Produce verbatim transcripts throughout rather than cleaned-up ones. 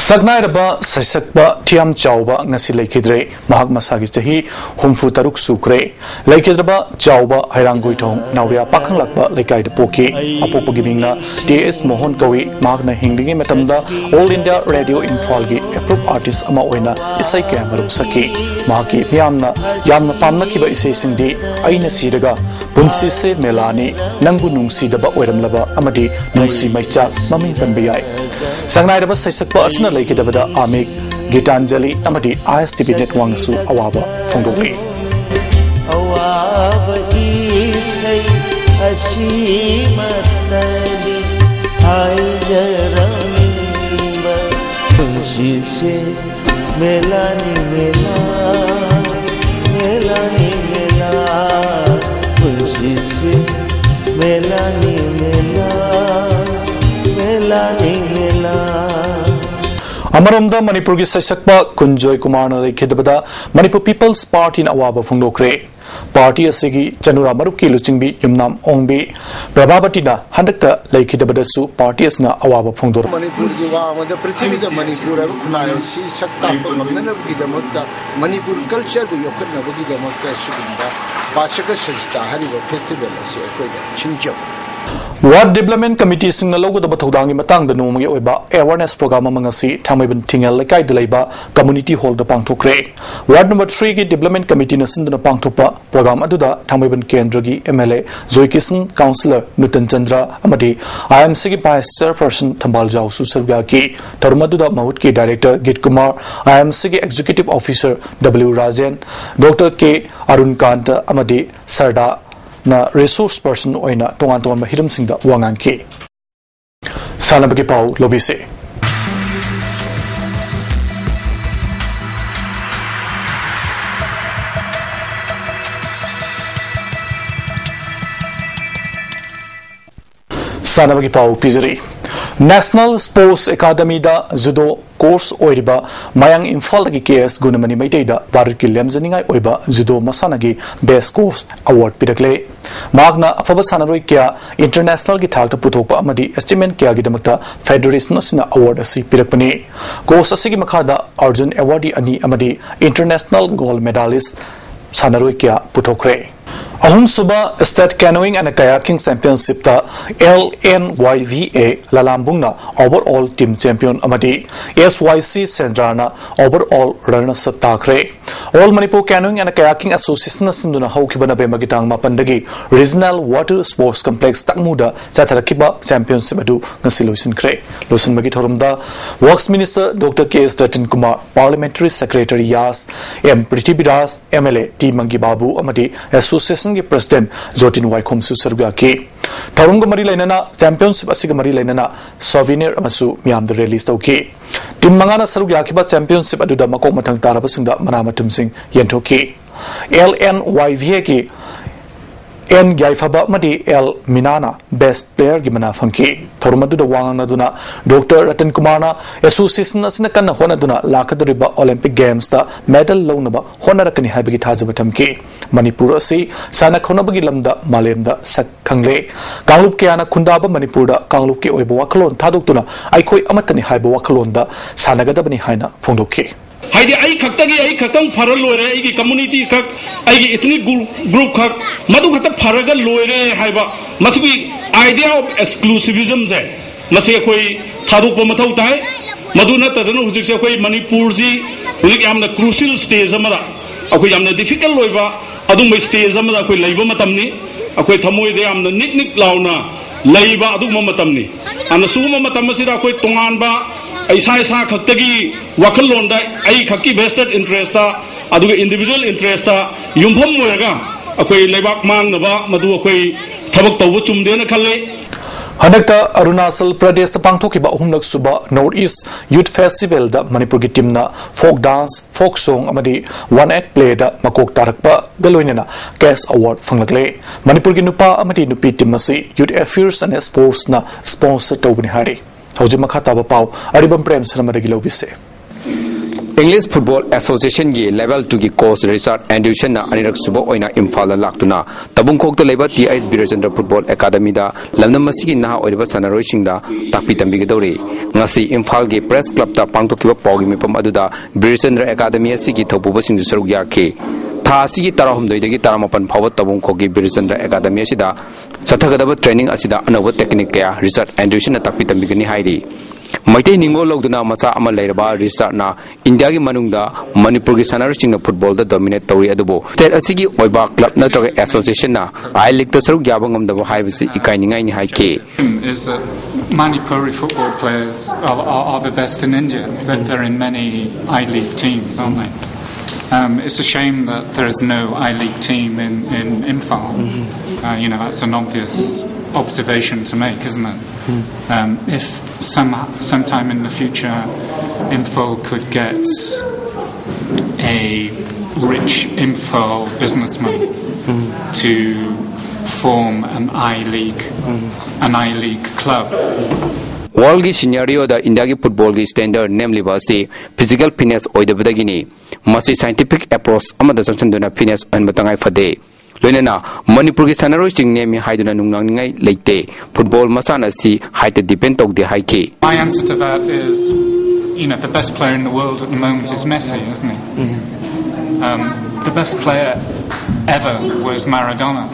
ꯁꯛꯅꯥꯏꯔꯕ ꯁꯩꯁꯛꯄ ꯊꯤꯌꯥꯝ ꯆꯥꯎꯕ ꯉꯁꯤ ꯂꯩꯈꯤꯗ꯭ꯔꯦ꯫ ꯃꯍꯥꯛ ꯃꯁꯥꯒꯤ ꯆꯍꯤ ꯍꯨꯝꯐꯨ ꯇꯔꯨꯛ ꯁꯨꯈ꯭ꯔꯦ꯫ ꯂꯩꯈꯤꯗ꯭ꯔꯕ ꯆꯥꯎꯕ ꯍꯩꯔꯥꯡꯒꯣꯏꯊꯣꯡ ꯅꯥꯎꯔꯤꯌꯥ ꯄꯥꯈꯪꯂꯥꯛꯄ ꯂꯩꯀꯥꯏꯗ ꯄꯣꯛꯈꯤ꯫ ꯑꯄꯣꯛꯄꯒꯤ ꯃꯤꯡꯅ ꯇꯤ ꯑꯦꯁ ꯃꯣꯍꯟ ꯀꯧꯏ꯫ ꯃꯍꯥꯛꯅ ꯍꯤꯡꯂꯤꯉꯩ ꯃꯇꯝꯗ All India Radio ꯏꯝꯐꯥꯜꯒꯤ approved artist ꯑꯃ ꯑꯣꯏꯅ ꯏꯁꯩ ꯀꯌꯥꯃꯔꯨꯝ ꯁꯛꯈꯤ꯫ ꯃꯍꯥꯛꯀꯤ ꯃꯤꯌꯥꯝꯅ ꯌꯥꯝꯅ ꯄꯥꯝꯅꯈꯤꯕ ꯏꯁꯩꯁꯤꯡꯗꯤ ꯑꯩꯅ ꯁꯤꯔꯒ, ꯄꯨꯟꯁꯤꯁꯦ ꯃꯦꯂꯥꯅꯤ, ꯅꯪꯕꯨ ꯅꯨꯡꯁꯤꯗꯕ ꯑꯣꯏꯔꯝꯂꯕ ꯑꯃꯗꯤ ꯅꯨꯡꯁꯤ ꯃꯩꯆꯥꯛ ꯃꯃꯤꯡ ꯄꯟꯕ ꯌꯥꯏ꯫ ꯁꯛꯅꯥꯏꯔꯕ ꯁꯩꯁꯛꯄ ꯑꯁꯤꯅ ꯂꯩꯈꯤꯗꯕꯗ ꯑꯥꯃꯤꯛ, ꯒꯤꯇꯥꯟꯖꯂꯤ ꯑꯃꯗꯤ ꯑꯥꯏ ꯑꯦꯁ ꯇꯤ ꯚꯤ ꯅꯦꯠꯋꯥꯛꯅꯁꯨ ꯑꯋꯥꯕ ꯐꯣꯡꯗꯣꯛꯂꯤ꯫ ꯑꯋꯥꯕ ꯏꯁꯩ ꯑꯁꯤꯃꯛꯇꯅꯤ ꯍꯥꯏꯖꯔꯝꯕ ꯄꯨꯟꯁꯤꯁꯦ ꯃꯦꯂꯥꯅꯤ ꯃꯦꯂꯥ, ꯃꯦꯂꯥꯅꯤ ꯃꯦꯂꯥ, ꯄꯨꯟꯁꯤꯁꯦ ꯃꯦꯂꯥꯅꯤ ꯃꯦꯂꯥ, ꯃꯦꯂꯥꯅꯤ ꯃꯦꯂꯥ꯫ ꯑꯃꯔꯣꯝꯗ ꯃꯅꯤꯄꯨꯔꯒꯤ ꯁꯩꯁꯛꯄ ꯀꯨꯟꯖꯣꯏ ꯀꯨꯃꯥꯔꯅ ꯂꯩꯈꯤꯗꯕꯗ ꯃꯅꯤꯄꯨꯔ ꯄꯤꯄꯜꯁ ꯄꯥꯔꯇꯤꯅ ꯑꯋꯥꯕ ꯐꯣꯡꯗꯣꯛꯈ꯭ꯔꯦ꯫ ꯄꯥꯔꯇꯤ ꯑꯁꯤꯒꯤ ꯆꯅꯨꯔꯥ ꯃꯔꯨꯞꯀꯤ ꯂꯨꯆꯤꯡꯕꯤ ꯌꯨꯝꯅꯥꯝ ꯑꯣꯡꯕꯤ ꯄ꯭ꯔꯚꯥꯕꯇꯤꯅ ꯍꯟꯗꯛꯇ ꯂꯩꯈꯤꯗꯕꯗꯁꯨ ꯄꯥꯔꯇꯤ ꯑꯁꯤꯅ ꯑꯋꯥꯕ ꯐꯣꯡꯗꯣꯔꯛꯂꯤ꯫ ꯃꯅꯤꯄꯨꯔꯒꯤ ꯋꯥ ꯑꯃꯗ ꯄ꯭ꯔꯤꯊꯤꯕꯤꯗ ꯃꯅꯤꯄꯨꯔ ꯍꯥꯏꯕ ꯈꯨꯟꯅꯥꯏ ꯑꯁꯤ ꯁꯛ ꯇꯥꯛꯄ ꯉꯝꯅꯅꯕꯒꯤꯗꯃꯛꯇ, ꯃꯅꯤꯄꯨꯔ ꯀꯜꯆꯔꯕꯨ ꯌꯣꯛꯈꯠꯅꯕꯒꯤꯗꯃꯛꯇ ꯁꯤꯒꯨꯝꯕ ꯄꯥꯁꯀ ꯁꯖꯤꯇꯥ ꯍꯥꯏꯔꯤꯕ ꯐꯦꯁꯇꯤꯚꯦꯜ ꯑꯁꯤ ꯑꯩꯈꯣꯏꯅ ꯁꯤꯟꯖꯕꯅꯤ꯫ ꯋꯥꯔꯗ ꯗꯤꯕ꯭ꯂꯞꯃꯦꯟ ꯀꯃꯤꯇꯤꯁꯤꯡꯅ ꯂꯧꯒꯗꯕ ꯊꯧꯗꯥꯡꯒꯤ ꯃꯇꯥꯡꯗ ꯅꯣꯡꯃꯒꯤ ꯑꯣꯏꯕ ꯑꯦꯋꯥꯔꯅꯦꯁ ꯄ꯭ꯔꯣꯒ꯭ꯔꯥꯝ ꯑꯃ ꯉꯁꯤ ꯊꯥꯡꯃꯩꯕꯟ ꯊꯤꯡꯉꯦꯜ ꯂꯩꯀꯥꯏꯗ ꯂꯩꯕ ꯀꯝꯃꯨꯅꯤꯇꯤ ꯍꯣꯜꯗ ꯄꯥꯡꯊꯣꯛꯈ꯭ꯔꯦ꯫ ꯋꯥꯔꯗ ꯅꯝꯕꯔ ꯊ꯭ꯔꯤꯒꯤ ꯗꯤꯕ꯭ꯂꯞꯃꯦꯟ ꯀꯃꯤꯇꯤꯅ ꯁꯤꯟꯗꯨꯅ ꯄꯥꯡꯊꯣꯛꯄ ꯄ꯭ꯔꯣꯒ꯭ꯔꯥꯝ ꯑꯗꯨꯗ ꯊꯥꯡꯃꯩꯕꯟ ꯀꯦꯟꯗ꯭ꯔꯒꯤ M L A Joykishan, councillor Nutan Chandra ꯑꯃꯗꯤ ꯑꯥꯏ ꯑꯦꯝ ꯁꯤꯒꯤ ꯚꯥꯏꯁ ꯆꯦꯌꯔꯄꯔꯁꯟ ꯊꯝꯕꯥꯜ ꯖꯥꯎꯁꯨ ꯁꯔꯨꯛ ꯌꯥꯈꯤ꯫ ꯊꯧꯔꯝ ꯑꯗꯨꯗ ꯃꯍꯨꯠꯀꯤ director Geet Kumar, I M ꯁꯤꯒꯤ executive officer W Rajen, doctor K Arun Kanta ꯑꯃꯗꯤ ꯁꯔꯗꯥꯅ ꯔꯤꯁꯣꯔꯁ ꯄꯔꯁꯟ ꯑꯣꯏꯅ ꯇꯣꯉꯥꯟ ꯇꯣꯉꯥꯟꯕ ꯍꯤꯔꯝꯁꯤꯡꯗ ꯋꯥ ꯉꯥꯡꯈꯤ꯫ ꯁꯥꯟꯅꯕꯒꯤ ꯄꯥꯎ ꯂꯧꯕꯤꯁꯤ꯫ ꯁꯥꯟꯅꯕꯒꯤ ꯄꯥꯎ ꯄꯤꯖꯔꯤ꯫ National Sports Academyꯗ judo coach ꯑꯣꯏꯔꯤꯕ ꯃꯌꯥꯡ ꯏꯝꯐꯥꯜꯗꯒꯤ ꯀꯦ ꯑꯦꯁ ꯒꯨꯅꯃꯅꯤ ꯃꯩꯇꯩꯗ ꯚꯥꯔꯠꯀꯤ ꯂꯦꯝꯖꯅꯤꯡꯉꯥꯏ ꯑꯣꯏꯕ judo ꯃꯁꯥꯟꯅꯒꯤ best coach award ꯄꯤꯔꯛꯂꯦ꯫ ꯃꯍꯥꯛꯅ ꯑꯐꯕ ꯁꯥꯟꯅꯔꯣꯏ ꯀꯌꯥ internationalꯒꯤ ꯊꯥꯛꯇ ꯄꯨꯊꯣꯛꯄ ꯑꯃꯗꯤ achievement ꯀꯌꯥꯒꯤꯗꯃꯛꯇ federation ꯑꯁꯤꯅ award ꯑꯁꯤ ꯄꯤꯔꯛꯄꯅꯤ꯫ Coach ꯑꯁꯤꯒꯤ ꯃꯈꯥꯗ Arjun awardee ꯑꯅꯤ ꯑꯃꯗꯤ international gold medalist ꯁꯥꯟꯅꯔꯣꯏ ꯀꯌꯥ ꯄꯨꯊꯣꯛꯈ꯭ꯔꯦ꯫ ꯑꯍꯨꯝꯁꯨꯕ State Canoeing and Kayaking Championshipꯇ L N Y V A ꯂꯂꯥꯝꯕꯨꯡꯅ overall team champion ꯑꯃꯗꯤ S Y C ꯁꯦꯟꯗ꯭ꯔꯥꯅ overall runners up ꯇꯥꯈ꯭ꯔꯦ꯫ All Manipur Canoeing and Kayaking Associationꯅ ꯁꯤꯟꯗꯨꯅ ꯍꯧꯈꯤꯕ ꯅꯕꯦꯝꯕꯔꯒꯤ ꯇꯥꯡ ꯃꯥꯄꯟꯗꯒꯤ Regional Water Sports Complex ꯇꯥꯛꯃꯨꯗ ꯆꯠꯊꯔꯛꯈꯤꯕ championship ꯑꯗꯨ ꯉꯁꯤ ꯂꯣꯏꯁꯤꯟꯈ꯭ꯔꯦ꯫ ꯂꯣꯏꯁꯤꯟꯕꯒꯤ ꯊꯧꯔꯝꯗ Works Minister Doctor K S Ratan Kumar, Parliamentary Secretary Yas M Prithibiraj, M L A T Mangi Babu ꯑꯃꯗꯤ associationꯒꯤ president ꯖꯣꯇꯤꯟ ꯋꯥꯏꯈꯣꯝꯁꯨ ꯁꯔꯨꯛ ꯌꯥꯈꯤ꯫ ꯊꯧꯔꯝꯒ ꯃꯔꯤ ꯂꯩꯅꯅ, championship ꯑꯁꯤꯒ ꯃꯔꯤ ꯂꯩꯅꯅ souvenir ꯑꯃꯁꯨ ꯃꯤꯌꯥꯝꯗ release ꯇꯧꯈꯤ꯫ Team ꯃꯉꯥꯅ ꯁꯔꯨꯛ ꯌꯥꯈꯤꯕ championship ꯑꯗꯨꯗ ꯃꯀꯣꯛ ꯃꯊꯪ ꯇꯥꯔꯕꯁꯤꯡꯗ ꯃꯅꯥ ꯃꯊꯨꯝꯁꯤꯡ ꯌꯦꯟꯊꯣꯛꯈꯤ꯫ L N Y V Aꯒꯤ N ꯌꯥꯏꯐꯕ ꯑꯃꯗꯤ L ꯃꯤꯅꯥꯅ best playerꯒꯤ ꯃꯅꯥ ꯐꯪꯈꯤ꯫ ꯊꯧꯔꯝ ꯑꯗꯨꯗ ꯋꯥ ꯉꯥꯡꯅꯗꯨꯅ Doctor Ratan Kumarꯅ association ꯑꯁꯤꯅ ꯀꯟꯅ ꯍꯣꯠꯅꯗꯨꯅ ꯂꯥꯛꯀꯗꯧꯔꯤꯕ Olympic Gamesꯇ medal ꯂꯧꯅꯕ ꯍꯣꯠꯅꯔꯛꯀꯅꯤ ꯍꯥꯏꯕꯒꯤ ꯊꯥꯖꯕ ꯊꯝꯈꯤ꯫ ꯃꯅꯤꯄꯨꯔ ꯑꯁꯤ ꯁꯥꯟꯅ ꯈꯣꯠꯅꯕꯒꯤ ꯂꯝꯗ ꯃꯥꯂꯦꯝꯗ ꯁꯛ ꯈꯪꯂꯦ꯫ ꯀꯥꯡꯂꯨꯞ ꯀꯌꯥꯅ ꯈꯨꯟꯗꯥꯕ ꯃꯅꯤꯄꯨꯔꯗ ꯀꯥꯡꯂꯨꯞꯀꯤ ꯑꯣꯏꯕ ꯋꯥꯈꯜꯂꯣꯟ ꯊꯥꯗꯣꯛꯇꯨꯅ ꯑꯩꯈꯣꯏ ꯑꯃꯠꯇꯅꯤ ꯍꯥꯏꯕ ꯋꯥꯈꯜꯂꯣꯟꯗ ꯁꯥꯟꯅꯒꯗꯕꯅꯤ ꯍꯥꯏꯅ ꯐꯣꯡꯗꯣꯛꯈꯤ꯫ ꯍꯥꯏꯗꯤ ꯑꯩ ꯈꯛꯇꯒꯤ, ꯑꯩ ꯈꯛꯇꯪ ꯐꯔ ꯂꯣꯏꯔꯦ, ꯑꯩꯒꯤ community ꯈꯛ, ꯑꯩꯒꯤ ethnic group, group ꯈꯛ, ꯃꯗꯨ ꯈꯛꯇ ꯐꯔꯒ ꯂꯣꯏꯔꯦ ꯍꯥꯏꯕ ꯃꯁꯤꯒꯤ idea of exclusivismꯁꯦ ꯃꯁꯤ ꯑꯩꯈꯣꯏ ꯊꯥꯗꯣꯛꯄ ꯃꯊꯧ ꯇꯥꯏ꯫ ꯃꯗꯨ ꯅꯠꯇꯗꯅ ꯍꯧꯖꯤꯛꯁꯦ ꯑꯩꯈꯣꯏ ꯃꯅꯤꯄꯨꯔꯁꯤ ꯍꯧꯖꯤꯛ ꯌꯥꯝꯅ crucial stage ꯑꯃꯗ, ꯑꯩꯈꯣꯏ ꯌꯥꯝꯅ difficult ꯑꯣꯏꯕ ꯑꯗꯨꯝꯕ stage ꯑꯃꯗ ꯑꯩꯈꯣꯏ ꯂꯩꯕ ꯃꯇꯝꯅꯤ꯫ ꯑꯩꯈꯣꯏ ꯊꯃꯣꯏꯗ ꯌꯥꯝꯅ ꯅꯤꯛ ꯅꯤꯛ ꯂꯥꯎꯅ ꯂꯩꯕ ꯑꯗꯨꯒꯨꯝꯕ ꯃꯇꯝꯅꯤ꯫ ꯑꯗꯨꯅ ꯁꯤꯒꯨꯝꯕ ꯃꯇꯝ ꯑꯁꯤꯗ ꯑꯩꯈꯣꯏ ꯇꯣꯉꯥꯟꯕ ꯏꯁꯥ ꯏꯁꯥ ꯈꯛꯇꯒꯤ ꯋꯥꯈꯜꯂꯣꯟꯗ, ꯑꯩ ꯈꯛꯀꯤ vested interestꯇ, ꯑꯗꯨꯒ individual interestꯇ ꯌꯨꯝꯐꯝ ꯑꯣꯏꯔꯒ ꯑꯩꯈꯣꯏ ꯂꯩꯕꯥꯛ ꯃꯥꯡꯅꯕ ꯃꯗꯨ ꯑꯩꯈꯣꯏ ꯊꯕꯛ ꯇꯧꯕ ꯆꯨꯝꯗꯦꯅ ꯈꯜꯂꯤ꯫ ꯍꯟꯗꯛꯇ ꯑꯔꯨꯅꯥꯆꯜ ꯄ꯭ꯔꯗꯦꯁꯇ ꯄꯥꯡꯊꯣꯛꯈꯤꯕ ꯑꯍꯨꯝꯂꯛ ꯁꯨꯕ North East Youth Festivalꯗ ꯃꯅꯤꯄꯨꯔꯒꯤ teamꯅ folk dance, folk song ꯑꯃꯗꯤ one act playꯗ ꯃꯀꯣꯛ ꯇꯥꯔꯛꯄꯒ ꯂꯣꯏꯅꯅ cash award ꯐꯪꯂꯛꯂꯦ꯫ ꯃꯅꯤꯄꯨꯔꯒꯤ ꯅꯨꯄꯥ ꯑꯃꯗꯤ ꯅꯨꯄꯤ team ꯑꯁꯤ Youth Affairs and Sportsꯅ sponsor ꯇꯧꯕꯅꯤ ꯍꯥꯏꯔꯤ꯫ ꯍꯧꯖꯤꯛ ꯃꯈꯥ ꯇꯥꯕ ꯄꯥꯎ ꯑꯔꯤꯕꯝ ꯄ꯭ꯔꯦꯝ ꯁꯅꯥꯃꯗꯒꯤ ꯂꯧꯕꯤꯁꯦ꯫ English Football Association ꯒꯤ Level two ꯒꯤ coach Richard Anderson ꯅ ꯑꯅꯤꯔꯛ ꯁꯨꯕ ꯑꯣꯏꯅ ꯏꯝꯐꯥꯜꯗ ꯂꯥꯛꯇꯨꯅ ꯇꯕꯨꯡꯈꯣꯛꯇ ꯂꯩꯕ ꯇꯤ ꯑꯩꯆ ꯕꯤꯔꯦꯆꯟꯗ꯭ꯔ Football Academy ꯗ ꯂꯝꯗꯝ ꯑꯁꯤꯒꯤ ꯅꯍꯥ ꯑꯣꯏꯔꯤꯕ ꯁꯥꯟꯅꯔꯣꯏꯁꯤꯡꯗ ꯇꯥꯛꯄꯤ ꯇꯝꯕꯤꯒꯗꯧꯔꯤ꯫ ꯉꯁꯤ ꯏꯝꯐꯥꯜꯒꯤ Press Club ꯇ ꯄꯥꯡꯊꯣꯛꯈꯤꯕ ꯄꯥꯎꯒꯤ ꯃꯤꯐꯝ ꯑꯗꯨꯗ ꯕꯤꯔꯦꯆꯟꯗ꯭ꯔ Academy ꯑꯁꯤꯒꯤ ꯊꯧꯄꯨꯕꯁꯤꯡꯁꯨ ꯁꯔꯨꯛ ꯌꯥꯈꯤ꯫ ꯊꯥ ꯑꯁꯤꯒꯤ ꯇꯔꯥꯍꯨꯝꯗꯣꯏꯗꯒꯤ ꯇꯔꯥꯃꯥꯄꯟ ꯐꯥꯎꯕ ꯇꯕꯨꯡꯈꯣꯛꯀꯤ ꯕꯤꯔꯦꯆꯟꯗ꯭ꯔ Academy ꯑꯁꯤꯗ ꯆꯠꯊꯒꯗꯕ training ꯑꯁꯤꯗ ꯑꯅꯧꯕ technique ꯀꯌꯥ Richard Anderson ꯅ ꯇꯥꯛꯄꯤ ꯇꯝꯕꯤꯒꯅꯤ ꯍꯥꯏꯔꯤ꯫ ꯃꯩꯇꯩ ꯅꯤꯉꯣꯜ ꯂꯧꯗꯨꯅ ꯃꯆꯥ ꯑꯃ ꯂꯩꯔꯕ ꯔꯤꯆꯥꯔꯗꯅ ꯏꯟꯗꯤꯌꯥꯒꯤ ꯃꯅꯨꯡꯗ ꯃꯅꯤꯄꯨꯔꯒꯤ ꯁꯥꯟꯅꯔꯣꯏꯁꯤꯡꯅ football ꯗ dominate ꯇꯧꯔꯤ, ꯑꯗꯨꯕꯨ state ꯑꯁꯤꯒꯤ ꯑꯣꯏꯕ club ꯅꯠꯇ꯭ꯔꯒ association ꯅ I League ꯇ ꯁꯔꯨꯛ ꯌꯥꯕ ꯉꯝꯗꯕ ꯍꯥꯏꯕꯁꯤ ꯏꯀꯥꯏꯅꯤꯡꯉꯥꯏꯅꯤ ꯍꯥꯏꯈꯤ꯫ Is that Manipuri football players are, are, are the best in India. They're, they're in many I League teams, aren't they? Um, it's a shame that there is no I League team in, in Imphal. Uh, you know, that's an obvious observation to make, isn't it? Um, if some, sometime in the future Imphal could get a rich Imphal businessman to form an I League, an I League club. World ꯒꯤ scenario ꯗ ꯏꯟꯗꯤꯌꯥꯒꯤ football ꯒꯤ standard ꯅꯦꯝꯂꯤꯕ ꯑꯁꯤ physical fitness ꯑꯣꯏꯗꯕꯗꯒꯤꯅꯤ꯫ ꯃꯁꯤ scientific approach ꯑꯃꯗ ꯆꯪꯁꯤꯟꯗꯨꯅ fitness ꯑꯣꯏꯍꯟꯕ ꯇꯉꯥꯏ ꯐꯗꯦ꯫ ꯂꯣꯏꯅꯅ ꯃꯅꯤꯄꯨꯔꯒꯤ ꯁꯥꯟꯅꯔꯣꯏꯁꯤꯡ ꯅꯦꯝꯃꯤ ꯍꯥꯏꯗꯨꯅ ꯅꯨꯡꯅꯥꯡꯅꯤꯡꯉꯥꯏ ꯂꯩꯇꯦ꯫ Football ꯃꯁꯥꯟꯅ ꯑꯁꯤ height ꯇ depend ꯇꯧꯗꯦ ꯍꯥꯏꯈꯤ꯫ My answer to that is, you know, the best player in the world at the moment is Messi, isn't he? Um, the best player ever was Maradona,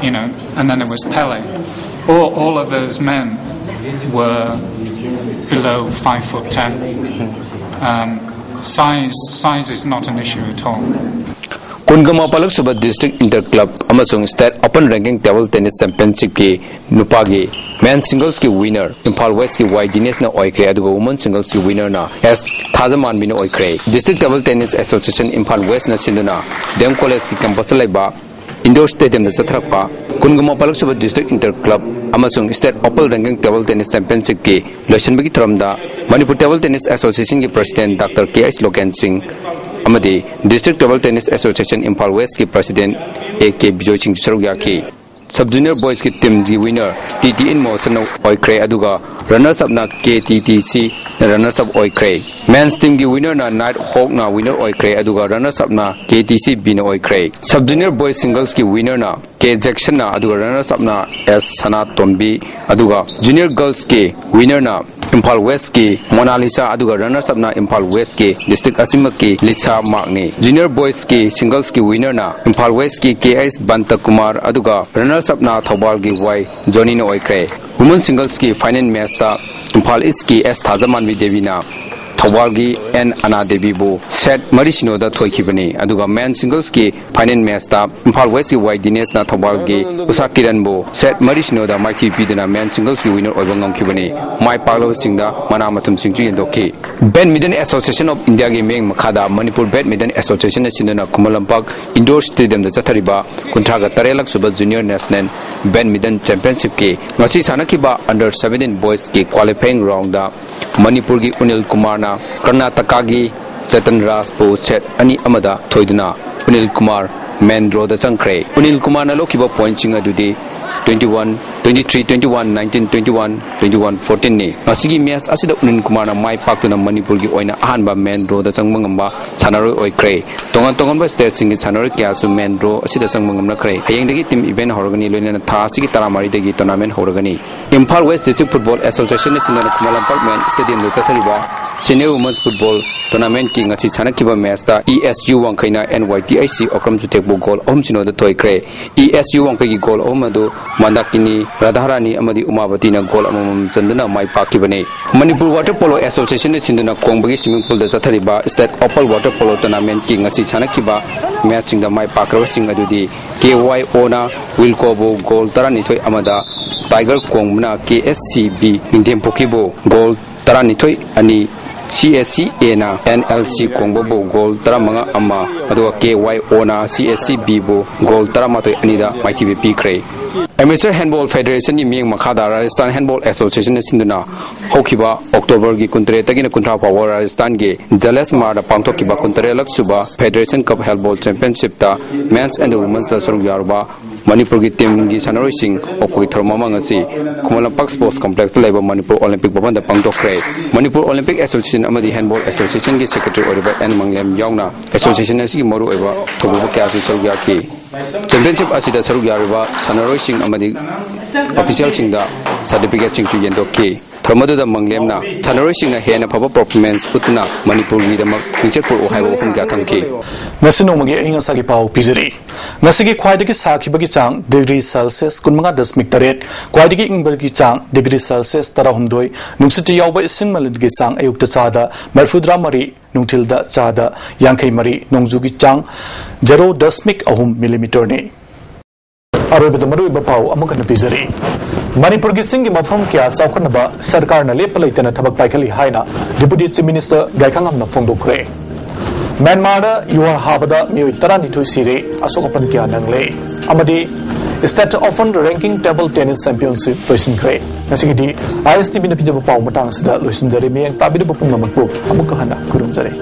you know, and then there was Pele. All, all of those men were below five foot ten. Um, size, size is not an issue at all. ꯀꯨꯟꯒ ꯃꯥꯄꯜꯂꯛ ꯁꯨꯕ District Inter Club ꯑꯃꯁꯨꯡ State Open Ranking Table Tennis Championship ꯀꯤ ꯅꯨꯄꯥꯒꯤ men singles ꯀꯤ winner Imphal West ꯀꯤ ꯋꯥꯏ ꯗꯤꯅꯦꯁꯅ ꯑꯣꯏꯈ꯭ꯔꯦ, ꯑꯗꯨꯒ women singles ꯀꯤ winner ꯅ ꯑꯦꯁ ꯊꯥꯖꯃꯥꯟꯕꯤꯅ ꯑꯣꯏꯈ꯭ꯔꯦ꯫ District Table Tennis Association Imphal West ꯅ ꯁꯤꯟꯗꯨꯅ D M College ꯀꯤ campus ꯇ ꯂꯩꯕ indoor stadium ꯗ ꯆꯠꯊꯔꯛꯄ ꯀꯨꯟꯒ ꯃꯥꯄꯜꯂꯛ ꯁꯨꯕ District Inter Club ꯑꯃꯁꯨꯡ State Open Ranking Table Tennis Championship ꯀꯤ ꯂꯣꯏꯁꯤꯟꯕꯒꯤ ꯊꯧꯔꯝꯗ ꯃꯅꯤꯄꯨꯔ Table Tennis Association ꯒꯤ President Doctor K H local ꯁꯤꯡ ꯑꯃꯗꯤ District Table Tennis Association Imphal West ꯀꯤ President A K ꯕꯤꯖꯣꯏ ꯁꯤꯡꯁꯨ ꯁꯔꯨꯛ ꯌꯥꯈꯤ꯫ Sub Junior Boys ꯀꯤ team ꯒꯤ winner T T Inmotion ꯅ ꯑꯣꯏꯈ꯭ꯔꯦ, ꯑꯗꯨꯒ runners up ꯅ K T T C ꯅ runners up ꯑꯣꯏꯈ꯭ꯔꯦ꯫ Men's team ꯒꯤ winner ꯅ Night Hawk ꯅ winner ꯑꯣꯏꯈ꯭ꯔꯦ, ꯑꯗꯨꯒ runners up ꯅ K T C B ꯅ ꯑꯣꯏꯈ꯭ꯔꯦ꯫ Sub Junior Boys Singles ꯀꯤ winner ꯅ K Jackson ꯅ, ꯑꯗꯨꯒ runners up ꯅ S ꯁꯅꯥꯇꯣꯝꯕꯤ, ꯑꯗꯨꯒ Junior Girls ꯀꯤ winner ꯅ Imphal West ꯀꯤ Monalisa, ꯑꯗꯨꯒ runners up ꯅ Imphal West ꯀꯤ district ꯑꯁꯤꯃꯛꯀꯤ Lisa Mark ꯅꯤ꯫ Junior Boys ꯀꯤ singles ꯀꯤ winner ꯅ Imphal West ꯀꯤ K S Bantakumar, ꯑꯗꯨꯒ runners up ꯅ ꯊꯧꯕꯥꯜꯒꯤ Y Johnny ꯅ ꯑꯣꯏꯈ꯭ꯔꯦ꯫ Women singles ꯀꯤ final match ꯇ Imphal East ꯀꯤ S ꯊꯥꯖꯃꯥꯟꯕꯤ ꯗꯦꯕꯤꯅ ꯊꯧꯕꯥꯜꯒꯤ N ꯑꯅꯥ ꯗꯦꯕꯤꯕꯨ set ꯃꯔꯤ ꯁꯤꯅꯣꯗ ꯊꯣꯏꯈꯤꯕꯅꯤ꯫ ꯑꯗꯨꯒ men singles ꯀꯤ final match ꯇ Imphal West ꯀꯤ Y Dinesh ꯅ ꯊꯧꯕꯥꯜꯒꯤ ꯎꯁꯥ ꯀꯤꯔꯟꯕꯨ set ꯃꯔꯤ ꯁꯤꯅꯣꯗ ꯃꯥꯏꯊꯤꯕ ꯄꯤꯗꯨꯅ men singles ꯀꯤ winner ꯑꯣꯏꯕ ꯉꯝꯈꯤꯕꯅꯤ꯫ ꯃꯥꯏ ꯄꯥꯛꯂꯕꯁꯤꯡꯗ ꯃꯅꯥ ꯃꯊꯨꯝꯁꯤꯡꯁꯨ ꯌꯦꯟꯊꯣꯛꯈꯤ꯫ Badminton Association of India ꯒꯤ ꯃꯤꯠꯌꯦꯡ ꯃꯈꯥꯗ ꯃꯅꯤꯄꯨꯔ Badminton Association ꯅ ꯁꯤꯟꯗꯨꯅ ꯈꯨꯃꯟ ꯂꯝꯄꯥꯛ indoor stadium ꯗ ꯆꯠꯊꯔꯤꯕ ꯀꯨꯟꯊ꯭ꯔꯥꯒ ꯇꯔꯦꯠ ꯂꯛ ꯁꯨꯕ Junior National Badminton Championship ꯀꯤ ꯉꯁꯤ ꯁꯥꯟꯅꯈꯤꯕ under seventeen boys ꯀꯤ qualifying round ꯗ ꯃꯅꯤꯄꯨꯔꯒꯤ ꯎꯅꯤꯜ ꯀꯨꯃꯥꯔꯅ ꯀꯔꯅꯥꯇꯀꯥꯒꯤ ꯆꯦꯇꯟ ꯔꯥꯖꯄꯨ set ꯑꯅꯤ ꯑꯃꯗ ꯊꯣꯏꯗꯨꯅ ꯎꯅꯤꯜ ꯀꯨꯃꯥꯔ main draw ꯗ ꯆꯪꯈ꯭ꯔꯦ꯫ ꯎꯅꯤꯜ ꯀꯨꯃꯥꯔꯅ ꯂꯧꯈꯤꯕ point ꯁꯤꯡ ꯑꯗꯨꯗꯤ twenty one, twenty three, twenty one, nineteen, twenty one, twenty one, fourteen ꯅꯤ꯫ ꯉꯁꯤꯒꯤ match ꯑꯁꯤꯗ ꯎꯅꯤꯜ ꯀꯨꯃꯥꯔꯅ ꯃꯥꯏ ꯄꯥꯛꯇꯨꯅ ꯃꯅꯤꯄꯨꯔꯒꯤ ꯑꯣꯏꯅ ꯑꯍꯥꯟꯕ main draw ꯗ ꯆꯪꯕ ꯉꯝꯕ ꯁꯥꯟꯅꯔꯣꯏ ꯑꯣꯏꯈ꯭ꯔꯦ꯫ ꯇꯣꯉꯥꯟ ꯇꯣꯉꯥꯟꯕ state ꯁꯤꯡꯒꯤ ꯁꯥꯟꯅꯔꯣꯏ ꯀꯌꯥꯁꯨ main draw ꯑꯁꯤꯗ ꯆꯪꯕ ꯉꯝꯂꯛꯈ꯭ꯔꯦ꯫ ꯍꯌꯦꯡꯗꯒꯤ team event ꯍꯧꯔꯒꯅꯤ, ꯂꯣꯏꯅꯅ ꯊꯥ ꯑꯁꯤꯒꯤ ꯇꯔꯥꯃꯔꯤꯗꯒꯤ tournament ꯍꯧꯔꯒꯅꯤ꯫ Imphal West District Football Association ꯅ ꯁꯤꯟꯗꯨꯅ ꯈꯨꯃꯟ ꯂꯝꯄꯥꯛ main stadium ꯗ ꯆꯠꯊꯔꯤꯕ Senior Women's Football Tournament ꯀꯤ ꯉꯁꯤ ꯁꯥꯟꯅꯈꯤꯕ match ꯇ E S U ꯋꯥꯡꯈꯩꯅ N Y T I C Okram ꯆꯨꯊꯦꯛꯄꯨ goal ꯑꯍꯨꯝ ꯁꯤꯅꯣꯗ ꯊꯣꯏꯈ꯭ꯔꯦ꯫ E S U ꯋꯥꯡꯈꯩꯒꯤ goal ꯑꯍꯨꯝ ꯑꯗꯨ ꯃꯟꯗꯥꯀꯤꯅꯤ, ꯔꯥꯙꯥꯔꯥꯅꯤ ꯑꯃꯗꯤ ꯎꯃꯥꯕꯇꯤꯅ goal ꯑꯃꯃꯝ ꯆꯟꯗꯨꯅ ꯃꯥꯏ ꯄꯥꯛꯈꯤꯕꯅꯤ꯫ Manipur Water Polo Association ꯅ ꯁꯤꯟꯗꯨꯅ ꯀꯣꯡꯕꯒꯤ swimming pool ꯗ ꯆꯠꯊꯔꯤꯕ State Open Water Polo Tournament ꯀꯤ ꯉꯁꯤ ꯁꯥꯟꯅꯈꯤꯕ match ꯁꯤꯡꯗ ꯃꯥꯏ ꯄꯥꯛꯈ꯭ꯔꯕꯁꯤꯡ ꯑꯗꯨꯗꯤ K Y O ꯅ Wilco ꯕꯨ goal ꯇꯔꯥꯅꯤꯊꯣꯏ ꯑꯃꯗ, Tiger ꯀꯣꯡꯕꯅ K S C B ꯅꯤꯡꯊꯦꯝꯄꯣꯛꯀꯤꯕꯨ goal ꯇꯔꯥꯅꯤꯊꯣꯏ ꯑꯅꯤ, C S C A ꯅ N L C ꯀꯣꯡꯕꯕꯨ goal ꯇꯔꯥꯃꯉꯥ ꯑꯃ, ꯑꯗꯨꯒ K Y O ꯅ C S C B ꯕꯨ goal ꯇꯔꯥꯃꯥꯊꯣꯏ ꯑꯅꯤꯗ ꯃꯥꯏꯊꯤꯕ ꯄꯤꯈ꯭ꯔꯦ꯫ Amateur Handball Federation ꯒꯤ ꯃꯤꯠꯌꯦꯡ ꯃꯈꯥꯗ Rajasthan Handball Association ꯅ ꯁꯤꯟꯗꯨꯅ ꯍꯧꯈꯤꯕ October ꯒꯤ ꯀꯨꯟꯇꯔꯦꯠꯇꯒꯤꯅ ꯀꯨꯟꯊ꯭ꯔꯥ ꯐꯥꯎꯕ ꯔꯥꯖꯁꯊꯥꯟꯒꯤ ꯖꯂꯦꯁꯃꯥꯔꯗ ꯄꯥꯡꯊꯣꯛꯈꯤꯕ ꯀꯨꯟꯇꯔꯦꯠ ꯂꯛ ꯁꯨꯕ Federation Cup Handball Championship ꯇ Men's and Women's ꯇ ꯁꯔꯨꯛ ꯌꯥꯔꯨꯕ ꯃꯅꯤꯄꯨꯔꯒꯤ ꯇꯤꯝꯒꯤ ꯁꯥꯟꯅꯔꯣꯏꯁꯤꯡ ꯑꯣꯛꯄꯒꯤ ꯊꯧꯔꯝ ꯑꯃ ꯉꯁꯤ ꯈꯨꯃꯟ ꯂꯝꯄꯥꯛ ꯁ꯭ꯄꯣꯔꯠꯁ ꯀꯝꯄ꯭ꯂꯦꯛꯁꯇ ꯂꯩꯕ ꯃꯅꯤꯄꯨꯔ ꯑꯣꯂꯤꯝꯄꯤꯛ ꯚꯕꯟꯗ ꯄꯥꯡꯊꯣꯛꯈ꯭ꯔꯦ꯫ ꯃꯅꯤꯄꯨꯔ ꯑꯣꯂꯤꯝꯄꯤꯛ ꯑꯦꯁꯣꯁꯤꯌꯦꯁꯟ ꯑꯃꯗꯤ ꯍꯦꯟꯕꯣꯜ ꯑꯦꯁꯣꯁꯤꯌꯦꯁꯟꯒꯤ ꯁꯦꯀ꯭ꯔꯦꯇꯔꯤ ꯑꯣꯏꯔꯤꯕ ꯑꯦꯟ ꯃꯪꯂꯦꯝ ꯌꯥꯎꯅ ꯑꯦꯁꯣꯁꯤꯌꯦꯁꯟ ꯑꯁꯤꯒꯤ ꯃꯔꯨꯑꯣꯏꯕ ꯊꯧꯕꯨꯕ ꯀꯌꯥꯁꯨ ꯁꯔꯨꯛ ꯌꯥꯈꯤ꯫ ꯆꯦꯝꯄꯤꯌꯟꯁꯤꯞ ꯑꯁꯤꯗ ꯁꯔꯨꯛ ꯌꯥꯔꯤꯕ ꯁꯥꯟꯅꯔꯣꯏꯁꯤꯡ ꯑꯃꯗꯤ ꯑꯣꯐꯤꯁꯤꯌꯦꯜꯁꯤꯡꯗ ꯁꯥꯔꯇꯤꯐꯤꯀꯦꯠꯁꯤꯡꯁꯨ ꯌꯦꯟꯊꯣꯛꯈꯤ꯫ ꯊꯧꯔꯝ ꯑꯗꯨꯗ ꯃꯪꯂꯦꯝꯅ ꯁꯥꯟꯅꯔꯣꯏꯁꯤꯡꯅ ꯍꯦꯟꯅ ꯐꯕ ꯄꯔꯐꯣꯔꯃꯦꯟꯁ ꯎꯠꯇꯨꯅ ꯃꯅꯤꯄꯨꯔꯒꯤꯗꯃꯛ ꯃꯤꯡꯆꯠ ꯄꯨꯔꯛꯎ ꯍꯥꯏꯕ ꯋꯥꯐꯝ ꯀꯌꯥ ꯊꯝꯈꯤ꯫ ꯉꯁꯤ ꯅꯣꯡꯃꯒꯤ ꯑꯏꯪ ꯑꯁꯥꯒꯤ ꯄꯥꯎ ꯄꯤꯖꯔꯤ꯫ ꯉꯁꯤꯒꯤ ꯈ꯭ꯋꯥꯏꯗꯒꯤ ꯁꯥꯈꯤꯕꯒꯤ ꯆꯥꯡ ꯗꯤꯒ꯭ꯔꯤ ꯁꯦꯜꯁꯤꯌꯁ ꯀꯨꯟꯃꯉꯥ ꯗꯁꯃꯤꯛ ꯇꯔꯦꯠ, ꯈ꯭ꯋꯥꯏꯗꯒꯤ ꯏꯪꯕꯒꯤ ꯆꯥꯡ ꯗꯤꯒ꯭ꯔꯤ ꯁꯦꯜꯁꯤꯌꯁ ꯇꯔꯥꯍꯨꯝꯗꯣꯏ, ꯅꯨꯡꯁꯤꯠꯇ ꯌꯥꯎꯕ ꯏꯁꯤꯡ ꯃꯅꯤꯜꯒꯤ ꯆꯥꯡ ꯑꯌꯨꯛꯇ ꯆꯥꯗ ꯃꯔꯤꯐꯨꯇꯔꯥ ꯃꯔꯤ, ꯅꯨꯡꯊꯤꯜꯗ ꯆꯥꯗ ꯌꯥꯡꯈꯩ ꯃꯔꯤ, ꯅꯣꯡꯖꯨꯒꯤ ꯆꯥꯡ ꯖꯦꯔꯣ ꯗꯁꯃꯤꯛ ꯑꯍꯨꯝ ꯃꯤꯂꯤꯃꯤꯇꯔꯅꯤ꯫ ꯑꯔꯣꯏꯕꯗ ꯃꯔꯨꯑꯣꯏꯕ ꯄꯥꯎ ꯑꯃꯨꯛ ꯍꯟꯅ ꯄꯤꯖꯔꯤ꯫ ꯃꯅꯤꯄꯨꯔꯒꯤ ꯆꯤꯡꯒꯤ ꯃꯐꯝ ꯀꯌꯥ ꯆꯥꯎꯈꯠꯅꯕ ꯁꯔꯀꯥꯔꯅ ꯂꯦꯞꯄ ꯂꯩꯇꯅ ꯊꯕꯛ ꯄꯥꯏꯈꯠꯂꯤ ꯍꯥꯏꯅ ꯗꯤꯄꯨꯇꯤ ꯆꯤꯐ ꯃꯤꯅꯤꯁꯇꯔ ꯒꯥꯏꯈꯥꯉꯝꯅ ꯐꯣꯡꯗꯣꯛꯈ꯭ꯔꯦ꯫ ꯃ꯭ꯌꯥꯟꯃꯥꯔꯗ ꯌꯨꯍꯥꯔ ꯍꯥꯕꯗ ꯃꯤꯑꯣꯏ ꯇꯔꯥꯅꯤꯊꯣꯏ ꯁꯤꯔꯦ, ꯑꯁꯣꯛ ꯑꯄꯟ ꯀꯌꯥ ꯅꯪꯂꯦ꯫ ꯑꯃꯗꯤ State Open Ranking Table Tennis Championship ꯂꯣꯏꯁꯤꯟꯈ꯭ꯔꯦ꯫ ꯉꯁꯤꯒꯤꯗꯤ ꯑꯥꯏ ꯑꯦꯁ ꯇꯤ ꯚꯤꯅ ꯄꯤꯖꯕ ꯄꯥꯎ ꯃꯇꯥꯡ ꯑꯁꯤꯗ ꯂꯣꯏꯁꯤꯟꯖꯔꯦ꯫ ꯃꯤꯠꯌꯦꯡ ꯇꯥꯕꯤꯔꯤꯕ ꯄꯨꯝꯅꯃꯛꯄꯨ ꯑꯃꯨꯛꯀ ꯍꯟꯅ ꯈꯨꯔꯨꯝꯖꯔꯤ꯫